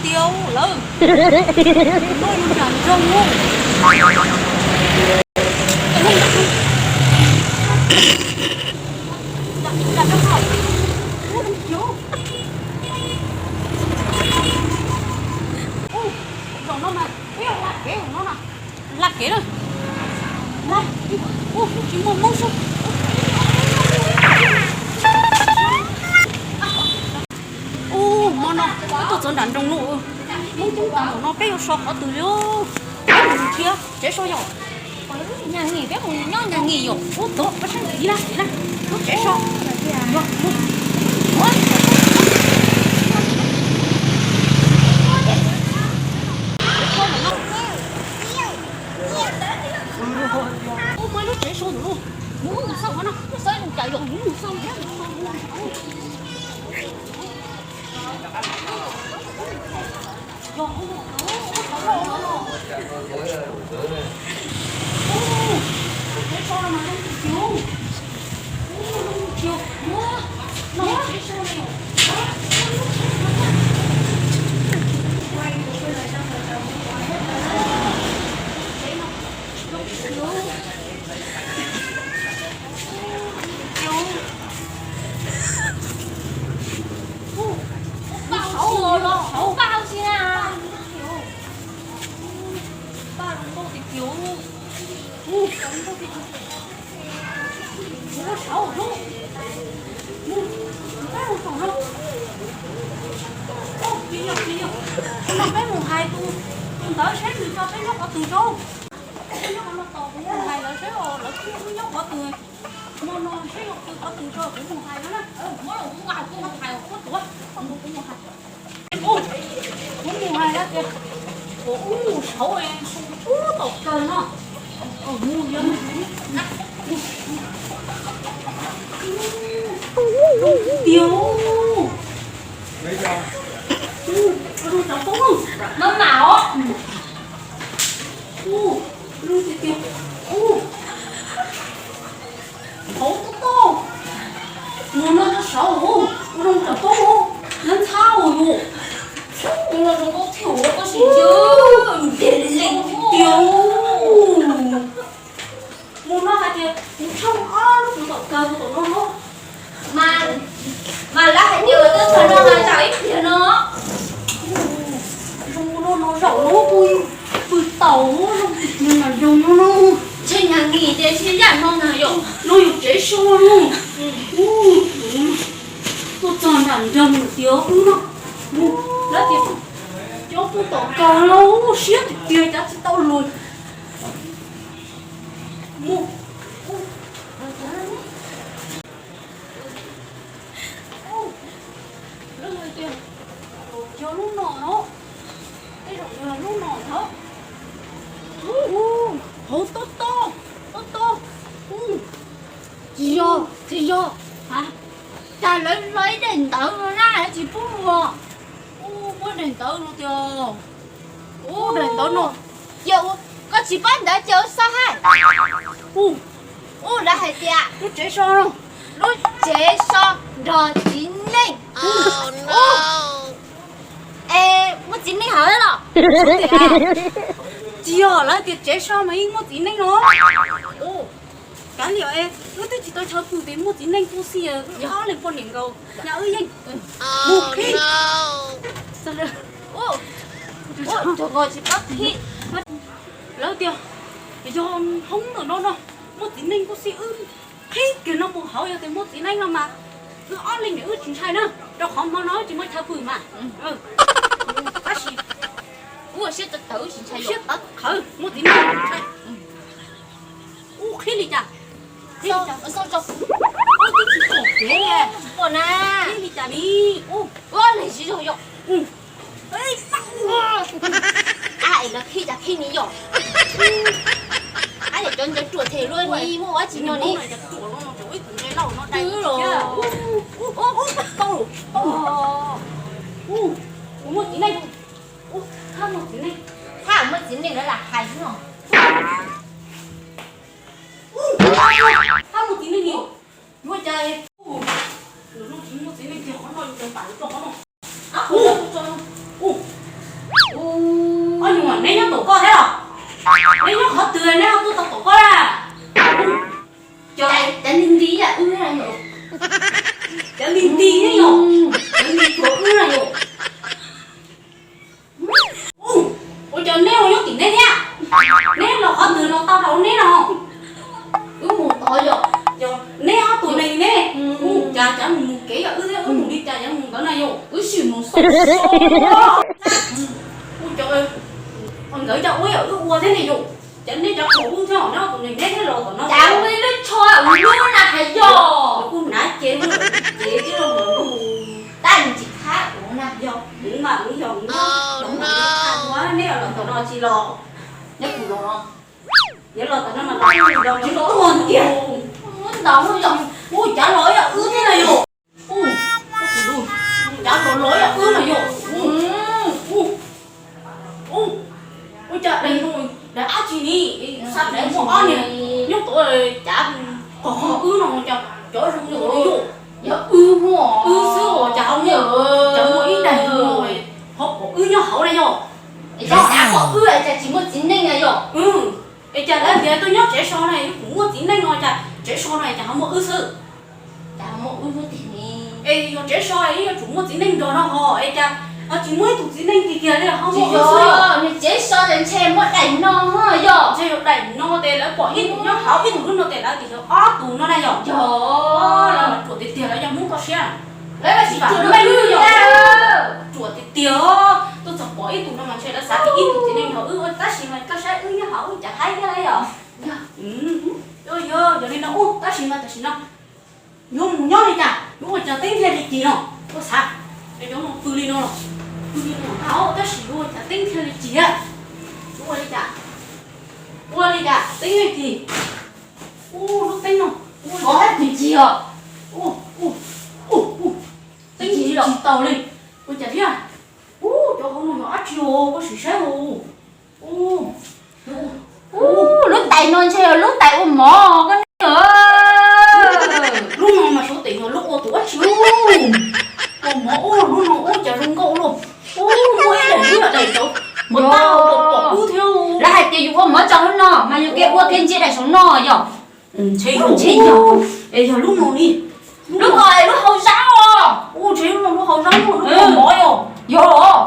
Tiag lawm, muaj nram nroog. Zaum no mas peb hla kev no na. Hla kev na. Tsis muaj Hmoob sub. Ub, hmo no peb tuaj txog nram nroog no, Hmoob coob tas npaum no peb yuav so qhov twg li? Peb mus thiab tsev so yom. Nyag Ngi, peb mus nyob Nyag Ngi yom. Ub, tuaj peb saib ib lab ib lab lub tsev so. Ub, muaj ib lub tsev so ntawm no. Mus xauj qhov no, xauj zoo cas yom, mus xauj thiab. Peb mus hais tus ntawd saib nws tso peb nyob qhov twg rau. Peb nyob qhov no tos kuv mus hais lawv saib os, lawv twb nyob qhov twg. Hmo no saib yog twg qhov twg tso kuv mus hais no na. Kuv mus hais, kuv mus hais. Kuv mus hais tias kuv mus saud es ub tom kawg no. Mus yog tiag. Ub, ub, cov poob. Mab mam os. Ub, ub, tiag tiag. Ub. Hauv toj toj, mus no rau saud, ua zoo tsam poob, nab ntxhab ua yus. Mus no zoo nkauj thiab ua koj sim ntsws, tiag. Mus no hais tias mus tshooj ob lub kws tom kawg tus tom no no. Mas, mas lawv hais tias lawv twb txog no mas zaum ib pliag no. Zoo no no zaum no kuj pw taus zoo ib pliag mas zoo no no. Ntshe Nyag Ngi tias ntshe zaj no na yom. No yus tsev so no. Tuaj txog nram nroog tias wb no. Mus, lawv tias cov poob tom kawg no siab tiag tiag cav tsis tau lus. Mus. Lawv hais tias yog lub no no, tej zaum yog lub no ntag. Hauv tob tob, tob tob. Tsis yog, tsis yog. Cas lawv los ib daim ntawv no na, lawv tsis pub mus. Ub, muaj daim ntawv no tiag. Ub, daim ntawv no. Ces koj tsis paub ntawv ces ua xav hais. Ub, lawv hais tias lub tsev so, lub tsev so nrog txiv neej. Ub, es muaj txiv neej hauv los? Tsis yog, lawv tias tsev so mas yeej muaj txiv neej no. Kav liam, wb twb tsis tau chaw pw tias muaj txiv neej kuj xij, ob leeg poj niam nkaus, nyaj wb yeej mus qhib. Lawv tias yog hoob ntawm no no muaj txiv neej kuj xij, wb qhib kiag no mus hauv, yog tias muaj txiv neej no mas wb ob leeg niam wb tsis ntshai na, rau qhov hmo no wb tsis muaj chaw pw mas. Tab sis siab tawv tawv, siab tawv qhawv, muaj txiv neej tsis ntshai. Ub, qhib li cas? Qhib li cas? Ub, twb tsis pom kev li. Tsis pom na. Qhib li cas li? Ub, ub, neeg tsis zoo yom. A, es lawv qhib cas qhib ni yom. A, es cov ntawd ruam them luaj ni, muaj ua tsis no ni. Twb los. Ub, ub, ub, tau, tau. Ub, muaj txiv neej. Ub, thaj muaj txiv neej. Thaj muaj txiv neej lawv lam hais xwb no. Thaj muaj txiv neej ni. Yuav cas es, ub, lwm hnub tsis muaj txiv neej tiag qhov no, yuav cov pam yuav rau qhov no. Ub, ub, Neb nyob tom koj thiab los? Neb nyob qhov twg neb ho tuaj tau tom koj na? Cov, cov li nti yam wb na yom. Cov li nti ne yom. Cov li tuag wb na yom. Ua cas neb ua nyob tim neb thiab? Neb los qhov twg los tau rau neb no? Wb mus tod yom. Yog neb ob tug neeg ne. Ua cas cav mus mus kev yog wb thiab wb mus li cas cav mus ntawd na yom. Wb sim mus xauj xauj. Ua cas nkawd cov ua yog wb ua thiab ne yom. Cas neb cov qhov wb thiab neb ob tug neeg neb thiab los tom no. Cas ua ib lub tsho ua lub na hais yog. Kuj hnav ces lub ces tib lub mus tab mus tsis khab kuv na. Yog kuv mas kuv yog kuv nyob los mus tsis khab ua neb los tom no tsis los. Neb kuv los no. Neb los tom no mas los tsis los tuag tiag. Ntau yog ua cas los yog wb thiab na yom. Ua cas los los yog wb na yom. Ua cas daim no daim dab tsi ni, xav tias muaj ob niag nyob tod cav qhov qhov wb no cas cov zoo li yog wb, wb xwb os cas ho muaj, cas muaj ib daim no ho pom wb nyob hauv na yog. Cas pom wb cas tsis muaj txiv neej na yog. Es cas lawv tias tuaj nyob tsev so na yuav tsum muaj txiv neej no cas tsev so no cas ho muaj wb xwb. Cas ho muaj wb xwb tiag ne. Es yog tsev so yuav tsum muaj txiv neej nrog no ho es cas ho tsis muaj ib tug txiv neej tiag tiag li ho muaj wb xwb. Nws tsev so ces ntshe muaj daim no yog. Ntshe yog daim no ces lawv pom ib tug nyob hauv ib tug lub no ces lawv tias yog ob tug no na yog. Yog. Lawv mas ruam tiag tiag lawv yog Hmoob toj siab. Lawv tsis ruam meej yog. Ruam tiag tiag, tuaj txog pom ib tug no mas ntshe lawv xav tias ib tug txiv neej nrog wb ua tab sis mas koj saib wb nyob hauv wb cas haib thiab yog. Yog li no ub tab sis mas tam sim no yuav mus nyob li cas yuav ua cas teeb thiaj li cig no. Ua xav es cov no pw li no los, pw li no tau tab sis yuav ua cas teeb thiaj li cig. Yuav ua li cas, ua li cas teeb thiaj cig. Ub lub teeb no, ua li cas teeb thiaj cig os. Teeb cig tsis tau li. Ua cas thiab? Ub cov hauv no yog dab tsi os koj sim saib os. Ub, lub tais no ntshe yog lub tais ua mov koj ne. Lub no mas suav tes yog lub ua tus dab tsi. Ua mov ub lub no ub cas zoo nkauj luaj. Ub muaj ib daim lub daim cauv mus tau pom wb thiab. Lawv hais tias yus ua mov tso lub no mas yus kev ua kev ntsia daim saum no yog. Ntshe yog, ntshe yog, es yog lub no li. Lub no es lub hau zaub os. Ub ntshe lub no lub hau zaub, lub ua mov yog. Yog.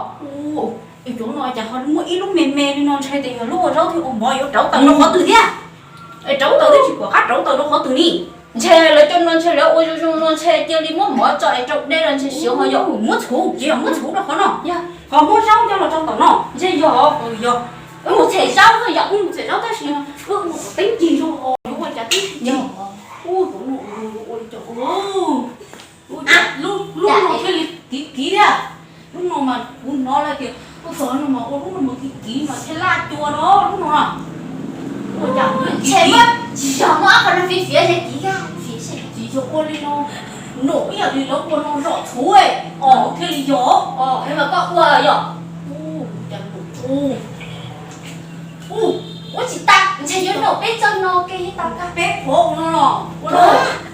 Es cov no cas ho muaj ib lub me me li no ntshe tias yog lub ua zaub thiab ua mov yuav rauv taws rau qhov twg thiab. Es rauv taws twb tsis pom qab rauv taws rau qhov twg ni. Ntshe lawv cov no ntshe lawv ua zoo zoo no ntshe cia li muab mov tso es rau dej los ntshe siav ho yog. Muab txhuv, tsis yog muab txhuv rau qhov no. Ho muab zaub coj los rau tom no. Ntshe yog. Yog. Wb mus txhem zaub yog. Wb mus txhem zaub tab sis wb ua kom teeb cig zoo ho yuav ua cas teeb cig. Ub, lub no thiaj li kiv kiv thiab. Lub no mas kuv hnov lawv tias tuaj txog no mas ua lub no mas kiv kiv mas thiaj laj cua no lub no na. Ua cas tsis yog muab ob qho no fiv fiav es kiv kiv, tsis yog ua li no, num ib yam li lawv ua no zom txhuv os thiaj li yog. Os, mas koj ua yog. Ua tsis tau, ntshe yuav num peb txoj no ke tau tag peb qhov ua no los ua no.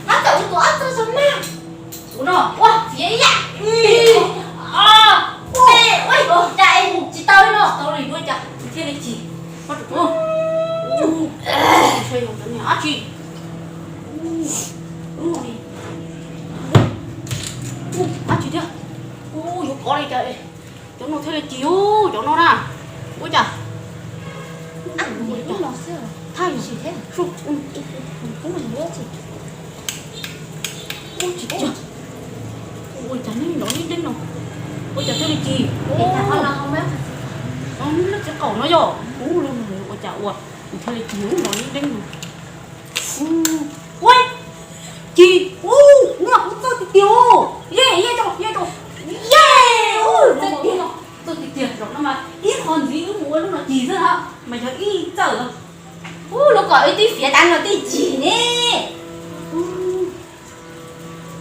Hab tawm ua tus ob txoj zoo mas. Ua no, ua fiav ib yam. Ua, ua, cas tsis tau li no. Tau li ua cas thiaj li cig. Ntshe yog cov niag dab tsi. Dab tsi thiab. Yuav kov li cas cov no thiaj li cig, cov no na. Ua cas, thaj, ua cas neb nrov neb nreeb no, ua cas thiaj li cig. Lub txiv qaum no yog, ua cas ua thiaj li cig nrov neb nreeb no. Ua, cig, ub, nws kuv txawj tiag tiag, ye, ye, txawj tiag tiag, zaum no mas ib qho ntxiv wb mus ua lub no cig xwb na, mas yog ib txawj. Ub, lub kom wb twb fiav tas no twb cig ne.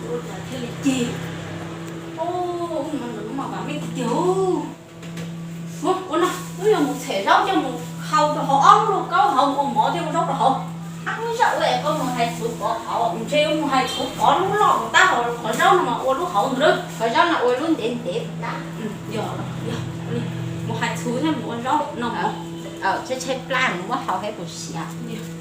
Ua cas thiaj li cig. Ub, mas vam meej tiag tiag. Ua no wb yuav mus txhem zaub coj mus hau rau hauv ob lub lauj kaub hauv ua mov thiab ua zaub rau hauv. Ab, ua es koj mus hais txhuv pov hauv, ntshe yuav mus hais txhuv pov lub loj mus tab hauv, qhov zaub no mas ua lub hauv ntawd, qhov zaub no ua lub ntev ntev mus tab. Yog, yog, mus hais Tus thiaj mus ua zaub no, tshaib tshaib plab mus muab hau thiab puas siav.